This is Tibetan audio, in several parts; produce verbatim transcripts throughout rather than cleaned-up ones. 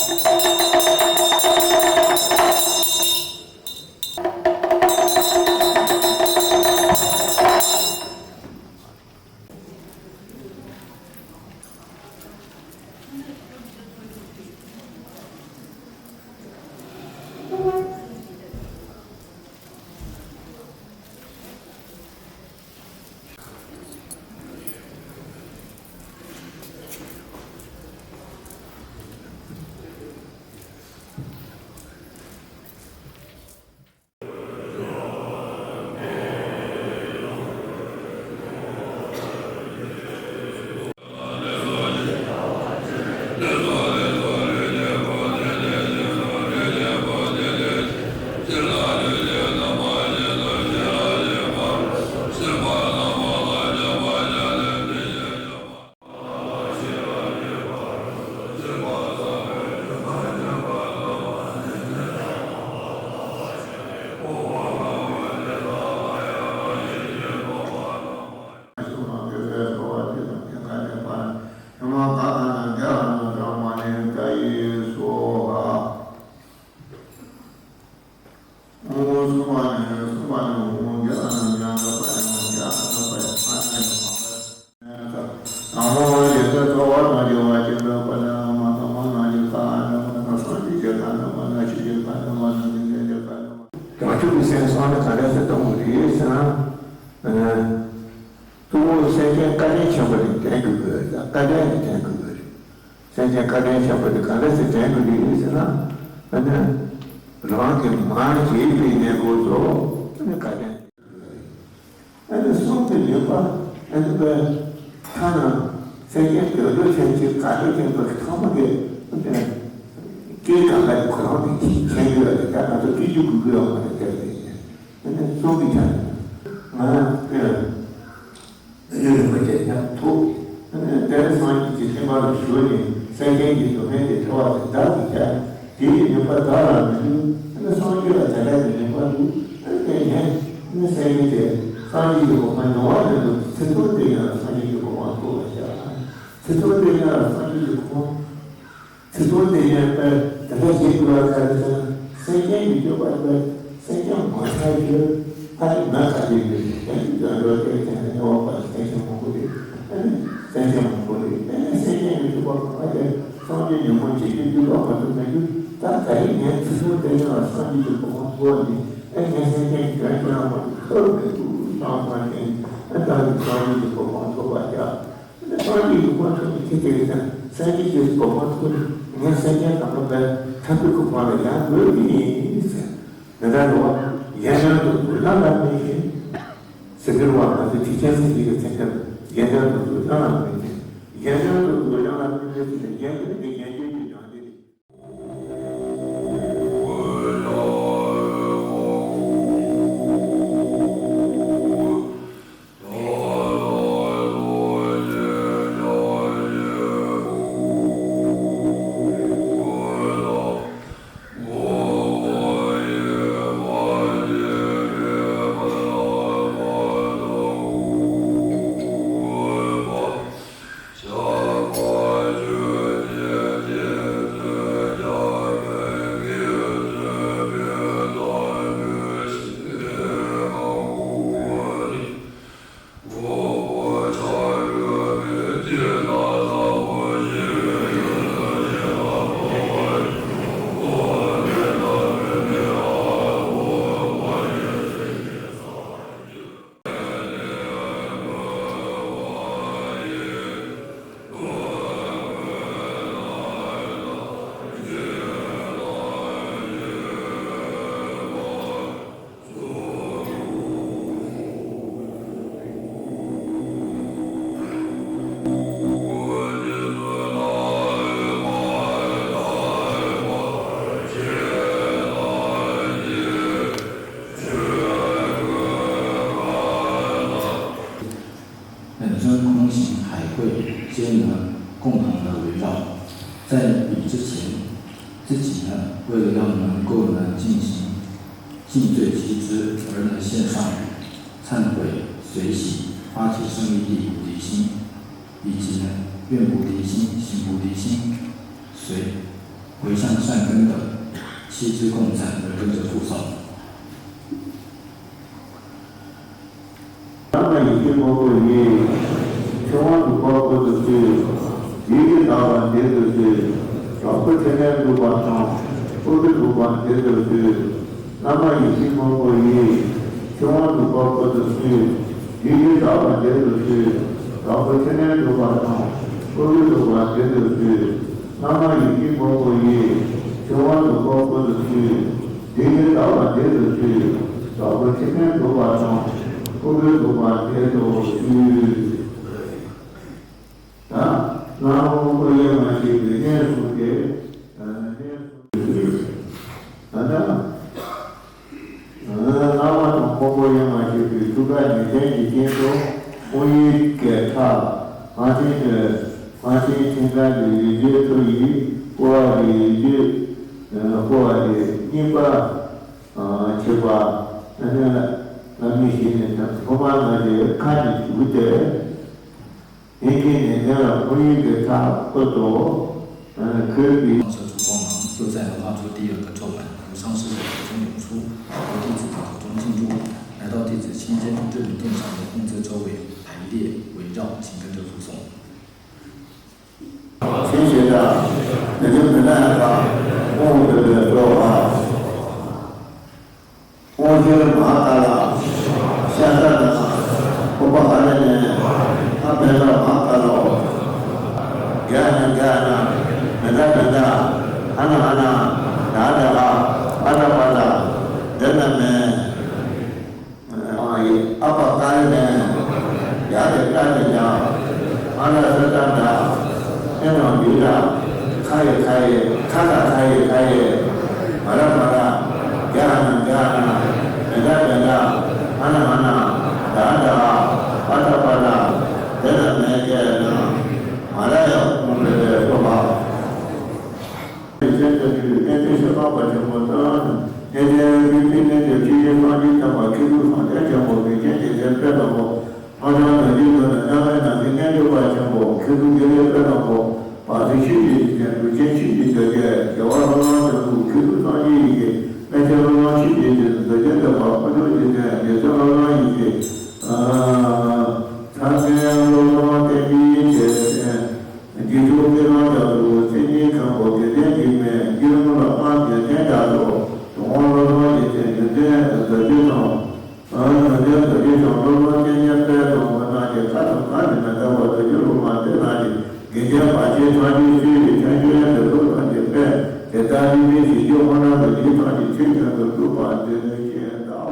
བྱང་ཆུབ་ཀྱི་སེམས་སོང་ནས་ག་འདྲ་ཞིག་གཏོང་དགོས་རེད་ཟེར་ན། གཙོ་བོ་སེམས་ཅན་སྐལ་ལྡན་ཆེན་པོ་དེ་དྲན་དགོས་ཀྱི་ཡོད། སྐལ་ལྡན་དེ་དྲན་དགོས་ཀྱི་ཡོད། སེམས་ཅན་སྐལ་ལྡན་ཆེན་པོ་དེ་ག་འདྲ་ཞིག་དྲན་དགོས་ཀྱི་ཡོད་ཟེར་ན། ཨ་ནི་རང་གི་མ་བྱས་པའི་གནས་སྐབས་སུ་ཨ་ནི་སྐལ་ལྡན། ཨ་ནི་གསུམ་གྱི་ནུས་པ། ཨ་ནི་པའི་ཐ་ན་སེམས་ཅན་དུད་འགྲོ་ཆེན་པོ་ག་འདྲ་ཅན་པའི་ཚང་མ་གི་ཨ་ནི་སྐད་གང་ག་ཁོ་རང་གི་མཁྱེན་རྒྱུ་ཡོད་དེ། ད་ང་ཚོ་སྐད་རྒྱུ་དགོས་ཀྱི་ཡོད་མ་རེད་དེ། ཨ་ནི་གསུམ་གྱི་ཆ་ནས་ང་ཡང་དཔེ་ཡུལ་རིན་པོ་ཆེ་མཉམ་ཐུག་དེར་སངས་རྒྱས་ཀྱི་བསྟན་པ་ལ་ཞུགས་ནས་སེམས་ཅན་གྱི་སྡུག་བསྔལ་དེ་ཐར་བ་དེ་བདག་གིས་བྱ། དེའི་ནུས་པ་བདག་ལ་མི་འདུག་ཨ་ནི་སངས་རྒྱས་ལ་དེ་འདྲ་གི་ནུས་པ་འདུག་ཨ་ནི་དེ་ནས་ཨ་ནི་སེམས་ཅན་དེ་སངས་རྒྱས་ཀྱི་གོ་འཕང་མྱོང་བ་མི་འདུག་ཚེ་ཐུང་དེ་ཡང་སངས་རྒྱས་ཀྱི་གོ་འཕང་ཐོབ་པར་བྱ། ཚེ་ཐུང་དེ་ཡང་སངས་རྒྱས་ཀྱི་གོ་འཕང་། ཚེ་ཐུང་དེ་ཡང་དཔེ་དེ་འདྲ་བྱེད་དགོས་པ་ག་རེ་ཟེར་ན། སེམས་ཅན་གྱི་སྤྱོད་པ་དཔེ་སེམས་ཅན་མ་ཐར་རྒྱུ་ད་ནི་ང་ཚ་རྒྱུ་ཡོད་ཅིག་དེ་ནི་དོན་འགྲོ་དེ་དེ་ནི་འོག་པ་སེམས་ཅན་མང་པོ་རེད། ཨ་ནི་སེམས་ཅན་མང་པོ་རེད། དེ་ནི་སེམས་ཅན་གྱི་སྤྱོད་པ་གང་ག་དེ་སངས་རྒྱས་ཉོན་མོངས་བྱེད་རྒྱུ་འདུག་ག་མ་འདུག་མི་འདུག་ད་ད་རིང་ངས་ཚེ་ཐུང་དེ་ཡང་སངས་རྒྱས་ཀྱི་གོ་འཕང་ཐོབ་ནས། ཨ་ངས་སེམས་ཅན་གྱི་དོན་ཅི་ཡང་མ་འདུག་ཐོབ་མི་འདུག་བསམ་བསམ་བྱས་ནས། ཨ་ད་ནི་སངས་རྒྱས་ཀྱི་གོ་འཕང་ཐོབ་པར་བྱ། སངས་རྒྱས་ཀྱི་གོ་འཕང་ཐོབ་ནས་ཁྱེད་དེ་ཡིན་ཙང་སངས་རྒྱས་ཀྱི་གོ་འཕང་ཐོབ་ནས་ངས་སེམས་ཅན་གང་ག་བས་ཐར་པའི་གོ་འཕང་ལ་ཡར་འགོད་ཀྱི་ཡིན་ཟེར། འདི་ལྟར་རེད་བ། གཞན་དོན་དུ་བླ་ན་མེད་ཅིང་། ཟེར་གྱི་རེད་བ། ང་ཚོ་ཐེག་ཆེན་སེམས་བསྐྱེད་ཀྱི་ཚན་ཁ་ལ་གཞན་དོན་དུ་བླ་ན་མེད་ཅིང་། གཞན་དོན་དུ་བླ་ན་མེད་ཅིང་། གཞན་དོན་དེ་གཞན་དོན་གྱི་སྦྱང་བྱ་རེད། ནས་བརྩོན་འཁོར་ཞིང་ཧའི་ཧུའི་ཅན་ནི་ཀུན་དང་འདྲ་བའི་རང་། བཙལ་ཡི་ཅི་ཕྱིར། ཅི་ཕྱིར་ན་དབུས་ལམ་ནི་སྒོ་ནས་བཅིངས་ཤིང་། ཅིང་ཙེ་ཇི་ཙི་རི་ནི་ཤིན་ཧྲང་། མཚན་དཔེ་ཟོས་ཤིང་ཕ་ཆེ་ཧྲིང་ཡི་ཏི་བུ་དེ་ཤིང་། ཡི་ཅི་ནི་དཔོན་བུ་དེ་ཤིང་ཤིང་བུ་དེ་ཤིང་ཟོས། 回向善根的，悉皆共成，人跟着附送。 ཨ་ནི་ཡེ་ཤེས་སྔོན་པོ་ཡིས། ཆོས་དབང་དྲུག་པ་བཀོད་དུ་གསོལ། ཡིད་ཀྱིས་བདག་ལ་འདེབས་སུ་གསོལ། དྲག་པོའི་ཕྲིན་ལས་འགྲུབ་པར་སྤྲང་། སྐུ་གཟུགས་འགྲུབ་པར་འདེབས་སུ་གསོལ། ཨ་ནི་ཡེ་ཤེས་སྔོན་པོ་ཡིས། ཆོས་དབང་དྲུག་པ་བཀོད་དུ་གསོལ། ཡིད་ཀྱིས་བདག་ལ་འདེབས་སུ་གསོལ། དྲག་པོའི་ཕྲིན་ལས་འགྲུབ་པར་སྤྲང་། སྐུ་གཟུགས་འགྲུབ་པར་འདེབས་སུ་གསོལ། ཨ་ནི་ཡེ་ཤེས་སྔོན་པོ་ཡིས། ཆོས་དབང་དྲུག་པ་བཀོད་དུ་གསོལ། བདེ་གཤེགས་དག་ལ་འདེབས་སུ་གསོལ། དྲག་པོའི་ཕྲིན་ལས་འགྲུབ་པར་སྤྲང་། སྐུ་གཟུགས་འགྲུབ་པར་འདེབས་སུ་གསོལ། ད་སྔགས་སྔོན་པོ་དབྱེར་མ་ཕྱེད་པའི་གནས་གསུམ་སྟེ། གནས་གསུམ་སྟེ། ད་ལྟ་སྔགས་སྔོན་པོ་དབྱེར་མ་ཕྱེད་པའི་ཐུགས་ཀ་ཉི་ཚན་གྱི་སྟེང་དུ་སྔོན་ཡིག་གི་ཁྲག། སྔགས་ཕྲེང་གི། སྔགས་ཕྲེང་ཕྲེང་ཀ་གི་ཡིག་བརྗོད་ཚུལ་ཡིས་བསྐོར་བ་གི་ཡིག་བརྗོད། བསྐོར་བ་གི་གཉིས་པ། ཨ། ཆེ་བ། ཨ་ནི་བླ་མའི་ཞལ་ནས་ཐོག་མར་ང་རྒྱལ་ཁ་ནས་ཞུ་སྟེ། ཡིད་ཀྱི་ཉི་ཚན་ལ་སྔོན་ཡིག་གི་ཁྲག་བསྐོར་ཏོ། ཨ་ནི་ཁོལ་གྱི། 放射出光芒，就在文化处地二个咒文，无上师的口中涌出，由弟子的口中进入，来到弟子心间，对准殿上的供字周围排列围绕，请跟着附送。 ཞེས་བྱ། དེ་ཚེ་མི་ལ་ཡང་དག་དབང་བསྡུ་བའི་སྤྲོ་བ། དབང་ཕྱུག་མ་ཧཱ་ཀཱ་ལ། ཤ་ཟ་དང་། ཨུ་པ་ཧ་ར་ནི། ཨ་བྷྱ་ཀ་མ་ཧཱ་ཀཱ་ལོ། གྷྱ་ཧ་ན་གྷྱ་ཧ་ན། མི་ཏྲ་བྷྱ་ཏྲ། ཧ་ན་ཧ་ན། ད་ད་ཨ། པ་ཏྲ་པ་ཏྲ། དེ་ན་མེ། ཨ་ཡི་ཨ་པ་ཀ་ཡི་ནས། ཡ་དེ་ཀ་དེ་ཡ། ཨ་ན་ས་ཏ་ད། ཨེ་ན་འདི་ད། ཁ་ཡི་ཁ་ཡི། ཁ་ད་ཁ་ཡི་ཁ་ཡི། མ་ར་མ་ར། གྷྱ་ཧ་ན་གྷྱ་ཧ་ན། མེ་ད་མེ་ད། ཨ་ན་ཨ་ན། ད་ད། པ་ཏ་པ་ཏ། དེ་ན་མེ་ཀེ་ན། མ་ར་ཡ་ཁོང་པེ་པེ་སོ་པ། གནས་བརྟན་ཤེས་རབ་པ་ཆེན་པོ་དང་། གནས་བརྟན་རིག་པའི་གནས་བརྟན་ཆོས་ཀྱི་སངས་རྒྱས་བསྟན་པ་མཁས་གྲུབ་སངས་རྒྱས་ཆེན་པོ་མི་མཁྱེན་གྱི་ཚེ་དཔལ་ལ་མོ། ཨ་ཞང་དོན་གྱི་མགོན་ནས་རྣམ་པའི་ནང་གི་རྣལ་འབྱོར་པ་ཆེན་པོ་མཁས་གྲུབ་དགེ་ལེགས་དཔལ་ལ་མོ། བར་དུ་ཆོས་ཀྱི་རིགས་ཅན་གྲུབ་ཆེན་ཆོས་ཀྱི་རྒྱལ་བརྒྱལ་བ་སློབ་དཔོན་དོན་གྲུབ་མཁས་གྲུབ་སངས་རྒྱས་ཡི་གེ། སྨན་ཆེན་སློབ་དཔོན་ཆོས་ཀྱི་རྒྱལ་མཚན་རྡོ་རྗེ་འདེགས་པ་དཔལ་འབྱོར་རྒྱལ་མཚན་རྒྱལ་མཚན་སློབ་དཔོན་ཡི་གེ། ཨ། ཚངས་དབྱངས་སློབ་དཔོན་བསྟན་པའི་རྒྱལ་མཚན། རྗེ་བཙུན་མི་ལ་རྒྱ་མཚོ་མཚན་ཉིད་མཁན་པོ་དགེ་ལྡན་འཇིགས་མེད། རྒྱལ་མོ་ལ་དབང་རྒྱལ་མཚན་རྒྱ་མཚོ། དུང་དབང་སློབ་དཔོན་རྗེ་བཙུན་རྗེ་བཙུན་རྡོ་རྗེ་འཆང་། རྡོ་རྗེ་རྡོ་རྗེ་འཆང་སློབ་དཔོན་བསྟན་རྒྱལ་དཔལ་དང་མོ་རྣམས་ཀྱི་ཁ་དང་གང་ནས་མི་འདའ་བར་རྡོ་རྗེ་སློབ་མ་དེ་རྣམས་ཀྱི་དགེ་རྒན་བར་ཆད་ཐམས་ཅད་སེལ་བའི་ཆོས་འབྱུང་ཡང་དུ་སློབ་དཔོན་གྱི་དཔལ་དེ་ལྟར་རིག་པའི་ཞི་རྒྱས་ཧོ་ན་ལུ་ཡིད་ཐམས་ཅད་ཆོས་ཀྱང་དུ་སྒྲུབ་པ་མཛད་ནས་ཤེས་དའོ།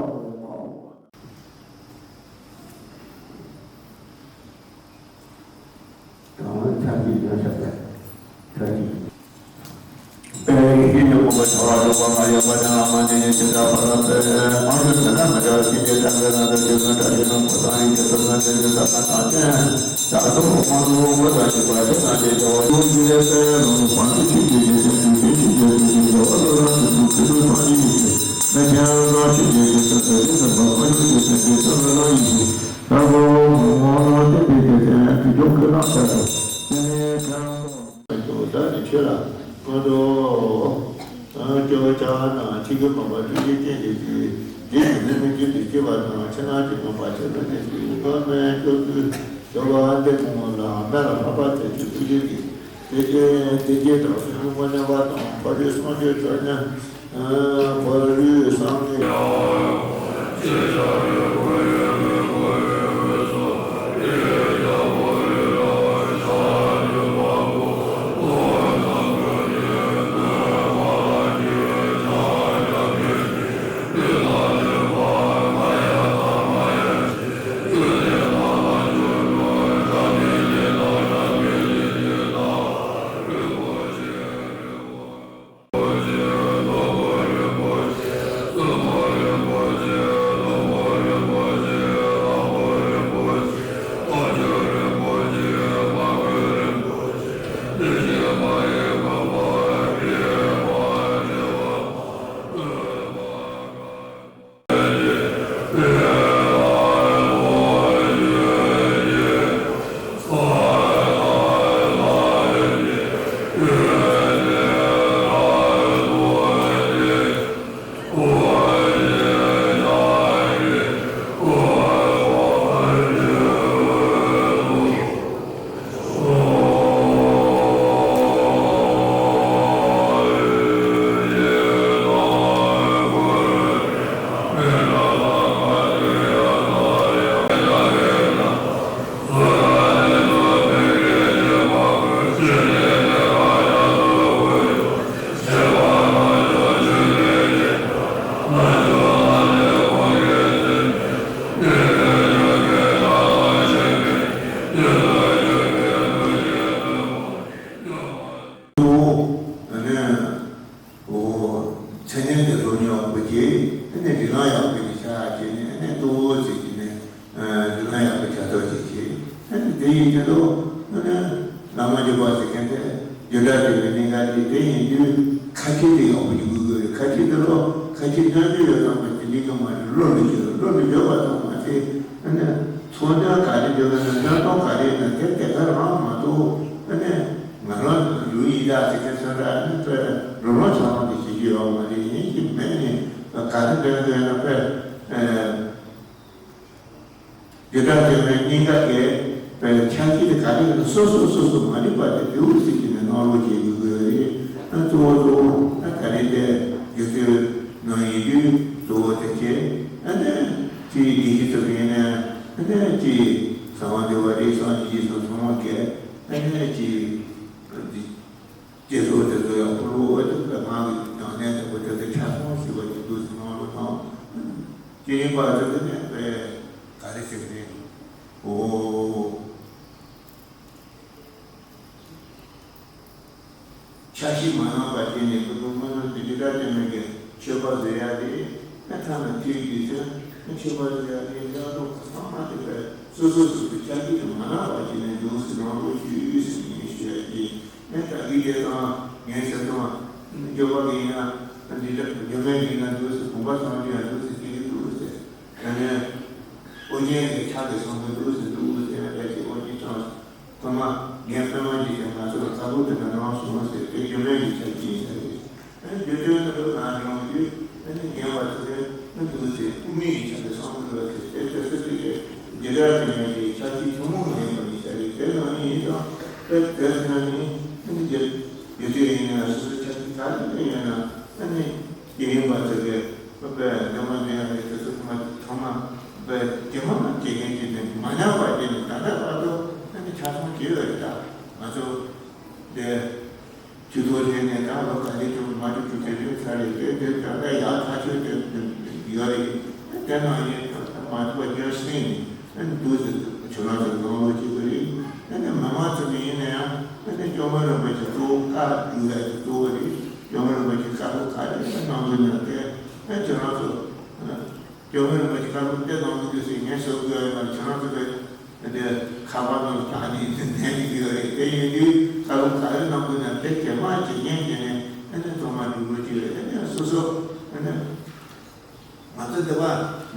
དང་པོ་ཚར་གཅིག་ཡོད་ས་པས། ཚར་གཅིག་དཔལ་ཡེ་ཤེས་ཀྱི་དགོངས་པ་བྱ་བ་རྫོགས་པ་མ་ཡལ་བ་ཅན་ལ་མ་ནི་ནི་ཇི་ལྟར་ཕ་རོལ་པོས་དབང་ཕྱུག་དོན་དམ་མི་འབྲལ་བར་བྱིན་གྱིས་བརླབས་པའི་ནང་དུ་རྗེ་བཙུན་བཀྲ་ཤིས་ལྷུན་པོ་དང་ཡེ་ཤེས་ཕུན་ཚོགས་ཀྱི་ཟབ་མོ་དང་ལྡན། བདག་སོགས་དབང་ཕྱུག་དབང་པོ་དང་བཅས་པ་ཆོས་རྣམས་ཀྱི་རྒྱལ་པོ་ཀླུ་འཇིགས་པའི་དཔལ་ལ་ནི་དབང་ཕྱུག་ཆོས་ཀྱི་རྗེ་བཙུན་དུས་གསུམ་གྱི་རྗེ་བཙུན་དུས་གསུམ་གྱི་རྒྱལ་བ་སློབ་དཔོན་དུས་གསུམ་དུས་གསུམ་སངས་རྒྱས་ཡེ་ཤེས་མི་ཕྱེད་སློབ་དཔོན་ཆོས་ཀྱི་རྗེ་བཙུན་དུས་གསུམ་དུས་གསུམ་དཔལ་ཕྱུག་རྗེ་བཙུན་དུས་གསུམ་སློབ་དཔོན་ཡེ་ཤེས། དྲག་པོ་མ་མོ་ལོ་ཏི་ཏི་ཏི་ཏན་དུས་སྦྱོར་ཀུན་སློང་ལྟར་དུ། ཏི་ནི་ཀྲང་ཏོ། ད་ནི་ཁྱོད་ལ་ང་ཚོ་སྐྱོ་བ་ཆགས་ན་ཆིག་གི་མ་པ་ཀྲུང་གི་སྐྱེ་འདི་ཀྱི་འདི་ནི་མི་ཀྱི་འདི་སྐྱེ་བ་དང་ཕྱི་ནང་གི་མ་པ་ཆེ་ན་ནི་ཀྱི་ང་མེ་ཀྱོ་ཀུ་སྐྱོ་བ་འདི་མོ་ལ་མེ་ལ་མ་པ་དེ་ཀྱི་ཀུ་ཀྱི་ཀྱི། དེ་རྗེས་དེ་རྗེས་དང་སྲིད་པའི་དངོས་གནས་པ་དང་ཕ་རོལ་སངས་རྒྱས་ཆོས་ཉན། ཕ་རོལ་སངས་རྒྱས། ཡིན་དུས་ལོ། ཨ་ནི་བླ་མ་བརྒྱུད་པ་ཟེར་མཁན་དེ་རྒྱུད་གྲྭ་དེ་བའི་གནད་འགག་དེ་དེ་ཡིན་དུས་ཁ་ཆེ་དེ་ཡག་པོ་ཞིག་དགོས་དགོས་རེད། ཁ་ཆེ་དེ་ལོ་ཁ་ཆེ་སྣ་ཆེ་ཡོད་ཙང་མ་དེ་འདི་ག་མ་རེད། བློ་འདི་བརྗོད་བློ་འདི་བརྗོད་པ་ཙམ་མ་ཟད་ཨ་ནི་ཚོགས་འདུ་ག་རེ་བརྗོད་ན་འདྲ་གཏོང་ག་རེ་ཡིན་ན་དེ་དེ་ག་རང་མ་གཏོགས་ཨ་ནི་ང་རང་ལུས་ཡིད་དག་ཟེར་མཁན་སོ་འདྲ་ཨ་ནི་དཔེ་རོ་རོ་ཆ་མ་དེ་བྱེད་རྒྱུ་ཡོད་མ་རེད། ཡིན་གཅིག་མིན་གཉིས་ག་རེ་འདོན་འདོན་ན་དཔེ། རྒྱུད་གྲྭ་ཆེན་མོའི་སྙིང་ག་གི་པའི་ཆ་ཤས་དེ་ག་རེ་ཡིན་ན་སོ་སོ་སོ་སོ་མ་རིག་པ་དེ་དེའུ་ཟིག་གི་ནས་གནང་རོགས་བྱེད་དགོས་དགོས་རེད། ཨ་གཙོ་བོ་གཙོ་བོ་ཨ་ག་རེ་དེ་རྒྱུད་སྟོད་ནང་ཡིན་དུས་གཙོ་བོ་དེ་བྱས། ཨ་ནི་ཅིག་དགེ་བཤེས་ཚོ་ཡིན་ན་ཨ་ནི་ཅིག་གསང་བ་འདུལ་བ་རེད། སངས་རྒྱས་ཀྱི་གསུང་ཚང་མ་གི་ཨ་ནི་ཅིག་ཅེས་སོགས་དེ་ཚོ་ཡང་ཕུལ་བ་དེ་ལ་ང་གི་ནང་གནས་དང་པོ་དེ་ཚོ་ཆ་ཚང་ཞིག་པ་ཅིག་འདུག་ཟེར་གནང་རོགས་དང་། དེ་ཡིན་པ་ཚོ་དེ་ནས་པའི་ག་རེ་ཟེར་ནས་འོ། ཆ་ཤས་མ་གནང་བ་དེ་ནས་ཀུན་སློང་སྔོན་ལ་དེ་འདྲ་དེ་མོ་གི་མཆོད་པ་བཟོ་ཡ་དེ་ཨ་ཐ་ན་དེའི་རྒྱུད་དེ་མཆོད་པ་བཟོ་ཡ་དེ་ཡང་ལོ་ཚང་མ་དེ་པའི་སོ་སོ་སོ་སོའི་ཆ་ཤས་དེ་མ་གནང་བ་ཅིག་ནས་འདུག་ཟེར་གནང་རོགས་ཞུ་ཟེར་ནས་ཞུ་ཡ་དེ། ཨེ་ད་གི་དེ་དང་ངས་ཟེར་དང་འགྱོད་པ་གི་ཡིན་ན་འདི་འདྲ་འགྱོད་མེད་ཡིན་ན་འདུག་ཟེར། གོམ་པ་སངས་རྒྱས་ཡང་འདུག་ཟེར། དེ་གི་འདུག་ཟེར། ཨ་ནི་ཨོ་རྒྱན་གི་ཕྱག་གི་སངས་རྒྱས་འདུག་ཟེར་འདུག་ཟེར། ཨ་ད་ཅི་ཨོ་རྒྱན་ཀྱང་ཁོ་མ་ངས་པད་མ་འཇིགས་བྱེད་ང་ཚོ་ལ་བཀའ་སློབ་དེ་འདྲ་གནང་སོང་ཟེར། དེ་འགྱོད་མེད་ཀྱི་ཕྱག་གི་ཡིན་ཟེར་རེད། ཨ་ནི་འདི་དོན་དུ་ལོ་ན་ཡོང་དུས་ཨ་ནི་ཉན་པ་དེ་ཚོས་ཨ་འདུག་ཟེར། དབུ་མའི་ཡིག་ཆ་དེ་གསང་དགོས་པ་དེ་དེ་དེ་ཚོ་དེ་གི་འདི་འདྲ་དེ་ཡང་གི་ཆ་ཤས་ཐུན་མོང་མ་ཡིན་པ་ཡིན་ས་རེད། དེ་ནང་ནས་ཡིན་ཙང་དཔེ་དེ་ཚོ་ནི་ཨ་ནི་འདི་འདི་དེ་ཡིན་ན་སོ་སོ་ཆ་ཤས་ག་རེ་དེ་ཡིན་ན་ཨ་ནི་དེ་ཡིན་པ་ཚོ་གི་དཔེ་འདི་མ་འདི་ཡང་རེད། དེ་ཚོ་ཐོག་མ་ཐོག་མ་དཔེ་དེ་མ་དེ་གི་དེ་ནི་མ་ཉམས་པ་དེ་ནི་ད་ལྟ་བར་དུ་ཨ་ནི་ཆ་ཚང་གི་ཡོད་རེད། ད་ང་ཚོ་དེ། ཆུ་ཚོད་ལྷན་ནས་ད་ལོ་ག་ཚོད་ཅུང་མ་ཅུང་ཅུང་དེ་རིང་ཚར་རེད་དེ། དེ་ད་ལྟ་ཡག་ཐག་ཆོད་དེ་ཡོད་རེད། དེ་ནང་ཡིན་ད་མ་ཐུབ་པ་རྒྱུན་སྲིང་ནས་འདུག་ཟེར། ཁྱོད་རང་ཚོ་ལོང་ལོ་བྱེད་དགོས་རེད། དེ་ནས་མི་མང་ཚོ་ནས་ཡིན་ན་ཡང་དེ་ནས་སྐྱོབ་མགོན་རིན་པོ་ཆེ་གཙོ་བོ་བཀའ་སྒྲུབ་ཡ་དེ་གཙོ་བོ་རེད། སྐྱོབ་མགོན་རིན་པོ་ཆེ་བཀའ་སློབ་ག་རེ་གནང་དགོས་ན་དེ་ཁྱོད་རང་ཚོ། སྐྱོབ་མགོན་རིན་པོ་ཆེ་བཀའ་སློབ་དེ་གནང་དགོས་དུས་སུ་ངས་ཟེར་དགོས་ཡོད་མ་རེད། ཁྱོད་རང་ཚོ་གི་འདི་ཁ་པར་ནང་ལ་ནས་འདི་ནས་ཡོད་རེད། དེ་ཡིན་དུས་བཀའ་སློབ་ག་རེ་གནང་དགོས་ན་དེ་གས་མ་བྱེད་ཉན་བྱས་ནས་ཨ་ནི་ཐོག་མ་སྒྲུབ་དགོས་ཀྱི་རེད། ཨ་ནི་སོ་སོ་ཨ་ནི་ང་ཚོ་འདི་བ་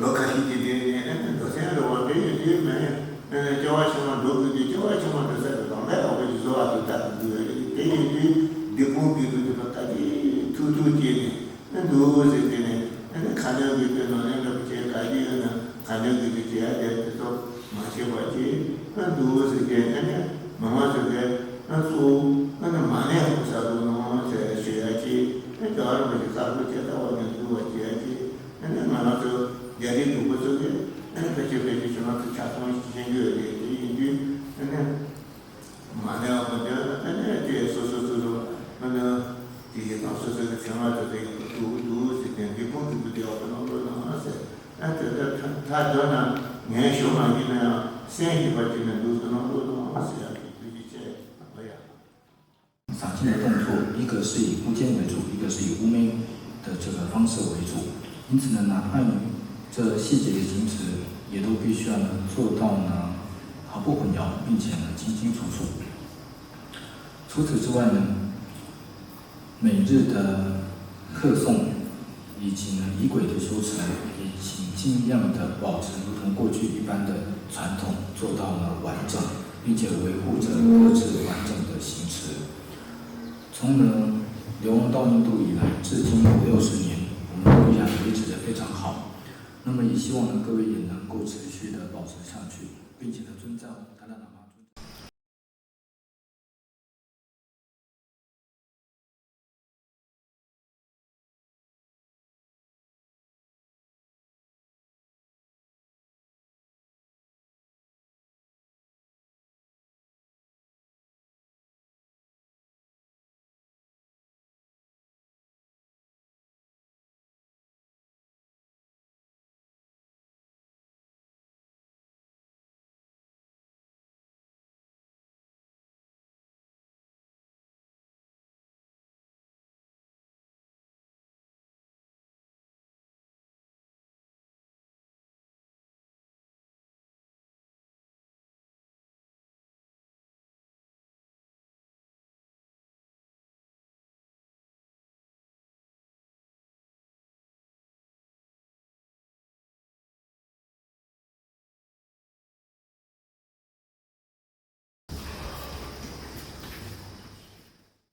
ལོ་ཁ་ཤས་ཀྱི་རྗེས་ནས་ཨ་ནི་འགྲོ་སེམས་རེ་བ་དེ་ཡིན་དུས་མེད། ཨ་ནི་སྐྱེ་བ་ཕྱི་མ་འགྲོ་དགོས་དུས་སྐྱེ་བ་ཕྱི་མ་འགྲོ་ས་དེ་དང་པའི་འོག་གི་བཟོ་བ་དེ་ལྟ་དགོས་རེད། དེ་ཡིན་དུས་འདི་ཕུང་གི་དུས་དེ་ད་ཅི་ཐུག་ཐུག་སྐྱེས་ནས། ཨ་འདུག་ཟེར་དེ་ནས་ཨ་ནི་ཁ་འདོན་དགོས་དུས་ནང་ནས་འདྲ་པོ་བྱས་ག་རེ་ཡོད་ན་ཁ་འདོན་དགོས་དུས་བྱས་ཡ་དེ་དེ་ཚོ་མ་བྱས་པ་བྱས། ཨ་འདུག་ཟེར་དེ་ཨ་ནི་མ་མ་ཟེར་དེ་ཨ་གཙོ་བོ་ཨ་ནི་མ་ཎི་ཧོ་ས་རུ་ནོ་ཟེར་ཞུ་ཡ་ཅིག་ཨ་རྒྱ་གར་མི་ཞིག་གསར་པོ་ཁྱེད་ལྟ་བ་ནས་འདུག་བ་བྱས་ཡ་ཅིག་ཨ་ནི་ང་རང་ཚོ་རྒྱ་རིགས་ནོར་བུ་ཚོ་གིས་ཨ་ནི་ཕལ་ཆེར་ཕལ་ཆེར་ཁྱོད་རང་ཚོ་ཆ་ཚང་ཤེས་ཀྱི་ཡོད་རེད། དེ་ཡིན་དུས་ཨ་ནི། མ་ཎི་ཧོ་འདོན་ཨ་ནི་དེ་སོ་སོ་སོ་སོ་ཨ་ནི་དེ་ཡི་དང་སོ་སོ་གི་ཚེ་མ་ཐོབ་པའི་འདུག་འདུག་ཟེར་ཏེ་འདི་ཀུན་གྱི་བུ་དེ་འོག་ཏུ་གནང་དགོས་ན་ཟེར། ཨ་དེ་ལྟར་ཐ་ཐ་འདོན་ན་ངའི་ཞུ་མ་ཡིན་ན་ཡང་སེམས་ཞིག་པ་ཅིག་ནས་འདུག་ཟེར་གནང་དགོས་ན་ཟེར་ཡ་གི་དུས་ཀྱི་ཆེད་ཨ་ཡ། 洒净的动作，一个是以呼天为主，一个是以乌梅的这个方式为主。因此呢，哪怕你这细节的行持，也都必须要呢做到呢毫不混淆，并且呢清清楚楚。除此之外呢，每日的课诵以及呢仪轨的修持，也请尽量的保持如同过去一般的传统，做到呢完整，并且维护着各自完整的行持。从呢流亡到印度以来，至今五六十年，我们都依然维持得非常好。那么也希望呢各位也能够持续的保持下去，并且呢尊